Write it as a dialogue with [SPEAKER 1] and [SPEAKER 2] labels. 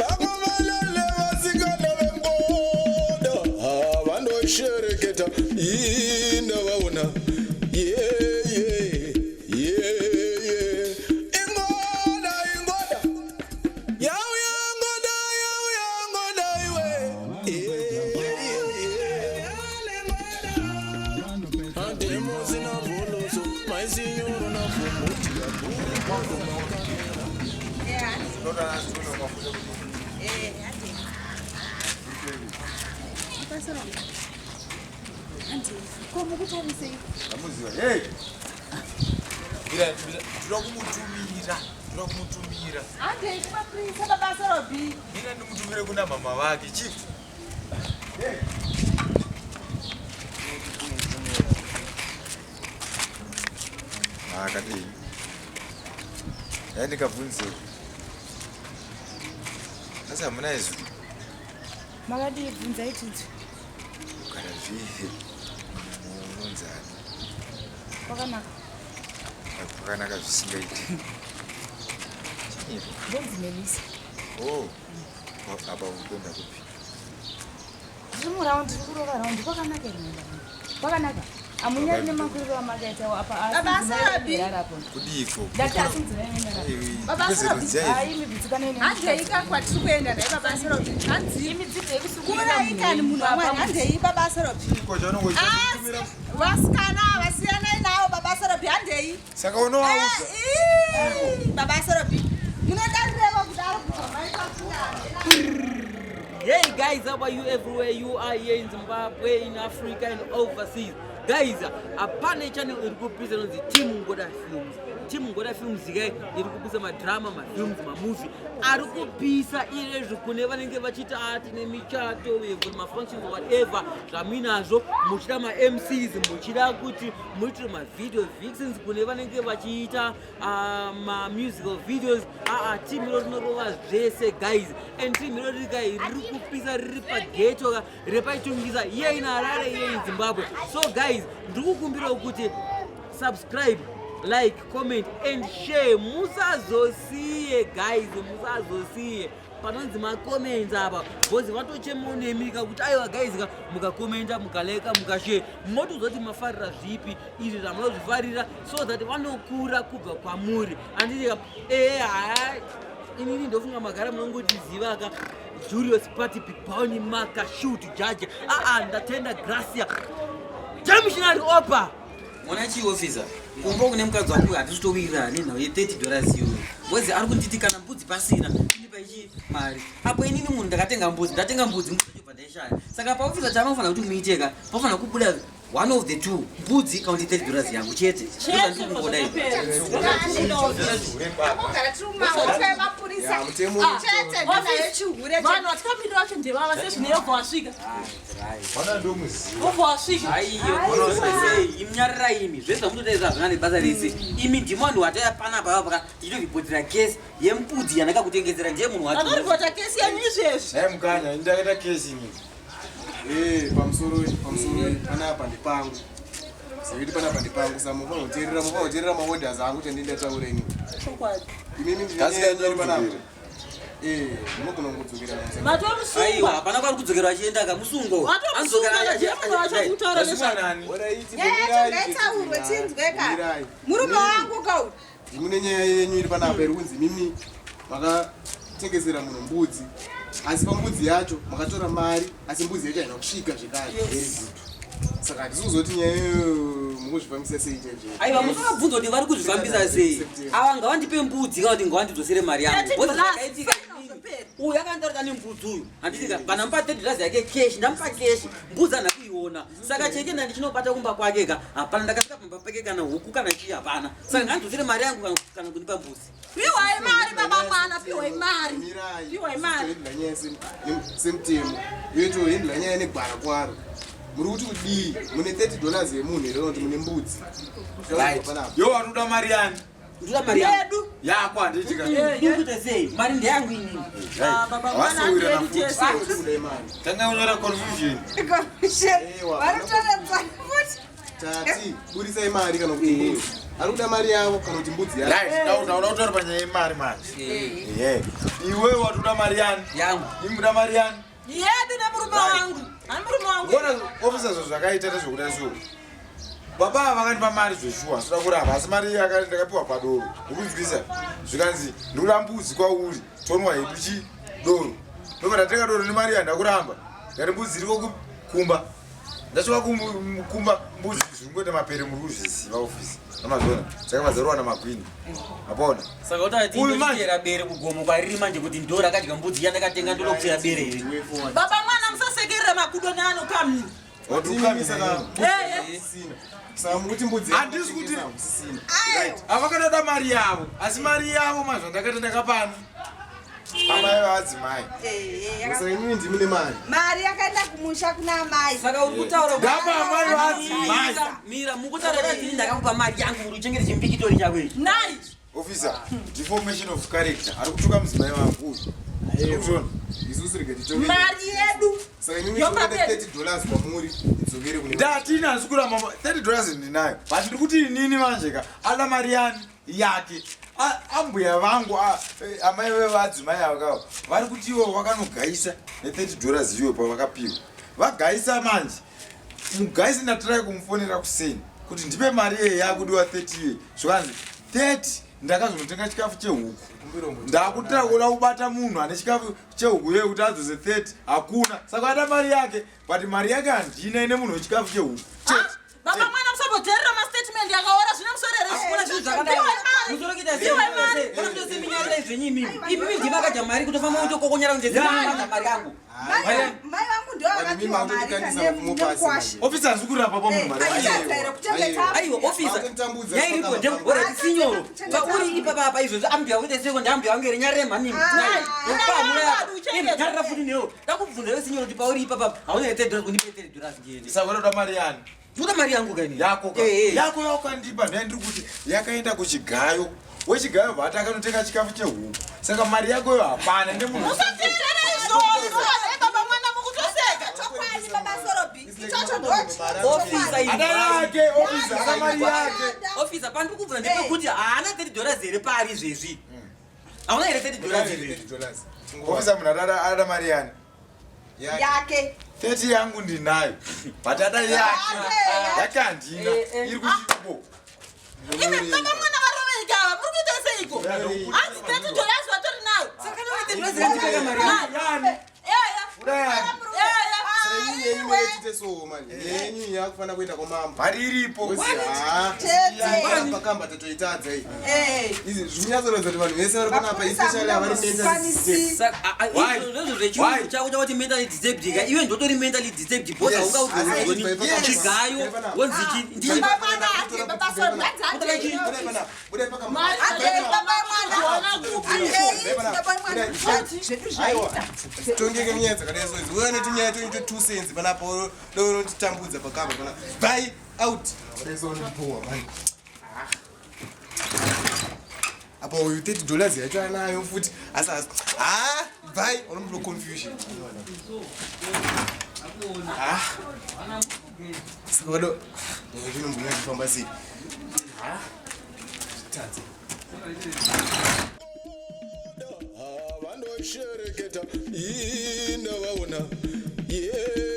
[SPEAKER 1] Akovalele vasikana vengoda vandoshereketa indavaona yeye yeye ingoda ingoda yauya ngoda yauya ngoda iwe
[SPEAKER 2] Tinoda kumutumira, tinoda kumutumira.
[SPEAKER 3] Handei kumapurisa baba Sorobi.
[SPEAKER 2] Mira ndimutumire kuna mama vake chief. Akadii? Dai ndikabvunze. Asi hamuna izwi.
[SPEAKER 3] Makadii bvunzai tinzwe.
[SPEAKER 2] Kana zvihe unonzani?
[SPEAKER 3] Kwakanaka.
[SPEAKER 2] Kwakanaka zvisingaiti. Chinyiko?
[SPEAKER 3] Ndonzi Melisa.
[SPEAKER 2] Oh. Apa ukuenda kupi?
[SPEAKER 3] Ndiri muraundi, ndiri kurova raundi. Kwakanaka here mwana? Kwakanaka. Amunyari nemakuriro amakaitawo apa asi
[SPEAKER 4] Baba
[SPEAKER 3] mudzimai
[SPEAKER 4] Sarabi.
[SPEAKER 3] wenyu apo.
[SPEAKER 2] Kudiiko?
[SPEAKER 3] Ndati asi mudzimai wenyu arapo.
[SPEAKER 4] Baba Sarabi.
[SPEAKER 3] Hayi mibvutsikana ine.
[SPEAKER 4] Handei ka kwatiri kuenda nhai baba Sorobi. Hanzi
[SPEAKER 3] Imi dzidzei kusungirira
[SPEAKER 4] kurai kani munhu wamwari. Handei baba Sorobi.
[SPEAKER 2] Chiiko chaunongoita?
[SPEAKER 4] Asi vasikana vasiyanai navo baba Sorobi handei.
[SPEAKER 2] Saka unovaudza.
[SPEAKER 4] Eh, ii, Baba Sorobi. Munodarireva kudaro kubva maita kunga.
[SPEAKER 5] Hey guys, how are you everywhere you are here in Zimbabwe, in Africa and overseas? Guys, hapana channel iri kupisa inonzi Team Ngoda Films. Team Ngoda Films kai iri kupisa madrama, mafilms, mamovie ari kupisa irezvo kune vanenge vachiita ati nemichato, we've got mafunctions whatever zvamuinazvo muchida maMCs, muchida kuti muitire mavideo vixens kune vanenge vachiita mamusical videos. Team iro rinorova zvese guys, and team iro riri kai riri kupisa riri pageto ka repaitungisa iye in Harare, iye in Zimbabwe. So guys, ndiri kukumbirawo kuti subscribe, like, comment and share. Musazosiye guys, musazosiye panonzi macomments apa because vatochemawo nemika kuti aiwa guys ka mukakomenta, mukaleka, mukashare, motoziva kuti mafarira zvipi izvi zvamunozvifarira so that vanokura kubva kwamuri, anditi? Ee, haya, inini ndofunga magara munongotiziva ka, Julius Party Pipauni Maka Shoot Judge. Aa, ndatenda Gracia Jamishinary Opa.
[SPEAKER 6] Mona chii officer, kumba kune mukadzi wangu hatisi towirirana nenhau ye30 dollars iyoyo because ari kunditi kana mbudzi pasina indipa ichi mari apo inini munhu ndakatenga mbudzi, ndatenga mbudzi, mbudzi chobva ndaishaya. Saka paofficer chaanofanira kuti muite ka, pafanira kubuda one of the two, mbudzi kana kuti 30 dollars yangu chete. Ndozvandikungoda izvo.
[SPEAKER 4] Takogara tiri mumaoko emapurisa. Chete ndinayo chihure.
[SPEAKER 7] Vanhu vatikamirira vacho ndevava sezvineyobva wasvika.
[SPEAKER 2] Mwana ndomuziva.
[SPEAKER 7] Wobva wasvika.
[SPEAKER 6] Aiyo, imnyarira imi zvese zvamutoita izvo hazvina nebasa rese. Imi ndimo vanhu wataya panapa apa tichitoripotera kesi yembudzi yandakakutengesera, ndiye munhu wacho.
[SPEAKER 7] Vanoripota kesi yenyu izvezvi.
[SPEAKER 2] Naye mukanya, ndakaita kesi inini.
[SPEAKER 8] Eh, pamusoro pamusoro, panapa ndepangu. Zekuti panapa ndepangu, saka mufanira kuteerera, mufanira kuteerera maorders angu kuti ndindataura inini.
[SPEAKER 7] Chokwadi.
[SPEAKER 8] Imimi
[SPEAKER 2] Kasi
[SPEAKER 8] ndine panapa.
[SPEAKER 2] kudzokera.
[SPEAKER 8] Eh, munogona kungodzokera.
[SPEAKER 6] Aiwa,
[SPEAKER 7] Matomusunga.
[SPEAKER 6] hapana kwari kudzokerwa achienda ka musungo.
[SPEAKER 7] Watomusunga, ndiye munhu wacho kutaura nezvake.
[SPEAKER 2] Nani?
[SPEAKER 8] Alright,
[SPEAKER 4] Nyaya yacho ngaitaurwe tinzwe ka. Murume wangu ka.
[SPEAKER 8] Mune nyaya yenyu iri panapa iri kunzi mimi makatengesera munhu mbudzi, asi pambudzi yacho makatora mari, asi mbudzi yacho haina kusvika zvekare. Saka hatisi kuzoti nyaya iyoyo mukuzvifambisa sei chaizvo.
[SPEAKER 6] Aiwa, musavabvunza kuti vari kuzvifambisa sei. Ava ngavandipe mbudzi kana kuti ngavandidzosere mari yangu.
[SPEAKER 7] 30
[SPEAKER 6] Because
[SPEAKER 7] dollars,
[SPEAKER 6] zvakaitika inini, uyu akanditaura kuti ane mbudzi uyu, handiti ka? Pandamupa 30 dollars yake cash, ndamupa cash, mbudzi handina kuiona. Saka cheke ndandichinobata kumba kwake ka, hapana. Ndakasvika pamba pake, kana huku kana chii hapana. Saka ngandidzosere mari yangu kana kundipa mbudzi.
[SPEAKER 7] Piwai mari baba mwana, piwai mari.
[SPEAKER 8] Mirai.
[SPEAKER 7] Piwai mari.
[SPEAKER 8] Tohendla nyaya semutemo iyo, tohendla nyaya negwara kwaro. Muri kuti kudii? Mune 30 dollars yemunhu here kana kuti mune mbudzi?
[SPEAKER 2] Right. Yo, wanoda mari yani?
[SPEAKER 6] Ndoda mari yangu.
[SPEAKER 7] Yedu.
[SPEAKER 2] Yako, handiti ka?
[SPEAKER 6] Ndikuita sei? Mari ndeyangu inini.
[SPEAKER 7] Ah, baba mwana,
[SPEAKER 2] Havasi
[SPEAKER 7] handedu tese.
[SPEAKER 8] Kuda mari.
[SPEAKER 2] Tanga kunyora confusion.
[SPEAKER 8] Ewa,
[SPEAKER 4] Varitoredza futi.
[SPEAKER 8] Tati burisai mari kana kuti mbudzi. Ari kuda mari yavo kana kuti mbudzi yavo.
[SPEAKER 2] Right, ndauda kutaura panyaya yemari manje. Ehe. Iwe watoda mari yani?
[SPEAKER 6] Yangu.
[SPEAKER 2] Imuda mari yani?
[SPEAKER 7] Yedu nemurume wangu. Ani murume wangu.
[SPEAKER 2] Ngona officer zvo zvakaita ndezvekuda so. Baba ava vakandipa mari zveshuwa, sida kuramba, asi mari ndakapiwa padoro. Ndikunzwisa. Zvikanzi ndikuda mbudzi kwauri, tonwa hedu chi doro. Ndobva ndatenga doro nemari yandakuramba. Ndati mbudzi iriko kumba. Ndasvika kumba mbudzi zviri kungoita mapere muri kuzviziva office. Amazona. Saka vazaruwa magwini. Mapona.
[SPEAKER 6] Saka
[SPEAKER 2] Uyu manje-
[SPEAKER 6] utatichera bere kugomo kwariri manje kuti ndo rakadya mbudzi yandakatenga ndoda kuchera bere here.
[SPEAKER 7] Baba mwana musasekerera makudo neano kamini.
[SPEAKER 8] Imimi saka
[SPEAKER 7] Eh.
[SPEAKER 8] sina. Saka mukuti mbudzi
[SPEAKER 2] Handisi kuti-
[SPEAKER 8] sina.
[SPEAKER 2] Right. Avakanoda mari yavo, asi mari yavo mazvandakati ndakapani. Amai vadzimai.
[SPEAKER 8] Saka imimi ndimi nemari.
[SPEAKER 4] Mari yakaenda kumusha kuna amai.
[SPEAKER 6] Saka uri kutaura kuti-
[SPEAKER 2] Ndapa amai vadzimai.
[SPEAKER 6] Mira, mukutaura kuti ini ndakakupa mari yangu kuti uchengete chimbikitori chako ichi.
[SPEAKER 7] Nai.
[SPEAKER 2] Officer, deformation of character. Ari kutuka mudzimai wangu uyu. Urikuzviona?
[SPEAKER 8] Isusu rega titonge.
[SPEAKER 7] Mari yedu.
[SPEAKER 8] Saka imimi
[SPEAKER 7] Yopa
[SPEAKER 8] tinoda
[SPEAKER 7] pedu.
[SPEAKER 8] $30 kwamuri idzokere kune.
[SPEAKER 2] Ndati handisi kuramba $30 ndinayo. But ndiri kuti inini manje ka ada mari yani yake. Ambuya vangu amai vevadzimai ava kava vari kuti ivo vakanogaisa ne$30 iyoyo pavakapiwa. Vagaisa manje. Mugaisi ndatirai kumufonera kuseni kuti ndipe mari iye yakudiwa 30 iye. Zvikanzi 30 ndakazonotenga chikafu chehuku. Ndakutira kuda kubata munhu ane chikafu chehuku iyoyo kuti adzose 30 hakuna. Saka ada mari yake but mari yake handina ine munhu wechikafu chehuku. Chete.
[SPEAKER 7] Baba mwana musamboteerera mastatement yakaora zvine musoro here?
[SPEAKER 6] Kuna zvinhu zvakadai. Musoro kuita sei? Kuna mutose minyarira izvenyu imimi. Imimi ndimi akadya mari kutofamba kutokokonyera kunze dzimimi mari yangu.
[SPEAKER 4] Mai vangu ndio vakapiwa mari
[SPEAKER 8] Makutondikandisa mupasi
[SPEAKER 4] nemukwasha.
[SPEAKER 2] Officer handisi kuramba pamunhu mari yake.
[SPEAKER 4] Aitadza here kuchengeta?
[SPEAKER 6] Aiwa officer.
[SPEAKER 8] Makutonditambudza
[SPEAKER 6] Nyaya iripo
[SPEAKER 8] pakamba.
[SPEAKER 6] ndekuti sinyoro. Pauri ipapa apa izvozvo ambuya kuita seko ndambuya wangu here nyarire mhani imi. Nyarira futi newo. Ndakubvunza iwe sinyoro kuti pauri ipapa hauna here $30 kundipe $30 ndiende.
[SPEAKER 2] Saka unoda mari yani?
[SPEAKER 6] Ndikuda mari yangu kani.
[SPEAKER 2] Yako ka.
[SPEAKER 6] Eh, eh.
[SPEAKER 2] Yako yawakandipa ndai ndiri kuti yakaenda kuchigayo. Wechigayo bvati akanotenga chikafu chehuku. Saka mari yako iyo hapana nemunhu.
[SPEAKER 7] Musateerera izvozvo. Eh, baba mwana mukutoseka.
[SPEAKER 4] Chokwadi baba Sorobi. Ichocho
[SPEAKER 6] Officer
[SPEAKER 4] ndo
[SPEAKER 2] Ada yake officer ada mari yake.
[SPEAKER 6] Officer pandikubvunza ndepekuti haana $30 here paari izvezvi. Hauna here $30 izvezvi?
[SPEAKER 8] $30.
[SPEAKER 2] Officer munhu ada mari yani?
[SPEAKER 8] Yake.
[SPEAKER 4] yake.
[SPEAKER 2] 30 yangu ndinayo. But ada yake. Yake handina. Iri kuchibo.
[SPEAKER 7] Imi baba mwana varoveka ava muri kuita seiko? Hanzi $30 vatori nayo.
[SPEAKER 6] Saka kana une $30 ndipeka mari yangu.
[SPEAKER 2] Yani.
[SPEAKER 7] Eya.
[SPEAKER 2] Uda yani.
[SPEAKER 7] Eya.
[SPEAKER 8] Saka imimi yenyu mene so manje. Yenyu yakufanira kuenda kwamambo.
[SPEAKER 2] Mari iripo.
[SPEAKER 4] Chete.
[SPEAKER 8] Pakamba tatoitadza iyi.
[SPEAKER 4] Eh.
[SPEAKER 8] Izvi zvikunyatsoratidza kuti vanhu vese vari panapa especially avari mentally disturbed.
[SPEAKER 6] Saka
[SPEAKER 2] Why?
[SPEAKER 6] izvozvo zvechirungu
[SPEAKER 2] Why?
[SPEAKER 6] chako chakuti mentally disturbed ka iwe ndotori mentally disturbed because
[SPEAKER 2] Yes.
[SPEAKER 6] haungauzoni
[SPEAKER 8] Yes.
[SPEAKER 6] chigayo wonzi chi
[SPEAKER 4] Baba mwana ati baba Sorobi.
[SPEAKER 8] Budai panapa. Budai pakamba.
[SPEAKER 4] Ate baba mwana. Ate baba mwana. Zvedu
[SPEAKER 8] Aiwa.
[SPEAKER 4] zvaita.
[SPEAKER 8] Tongeke nyaya dzakadai so idzi. Uya netunyaya twenyu twe 2 cents panapa unotitambudza pakamba panapa. Buy out. Budai so unotipowa mani. Apa uyu $30 yacho anayo futi asi asi ha bye unomupa confusion. Ah. Saka wado zvinombonya kufamba sei? Ah. Tadza.
[SPEAKER 1] Vandoshereketa indavaona ye.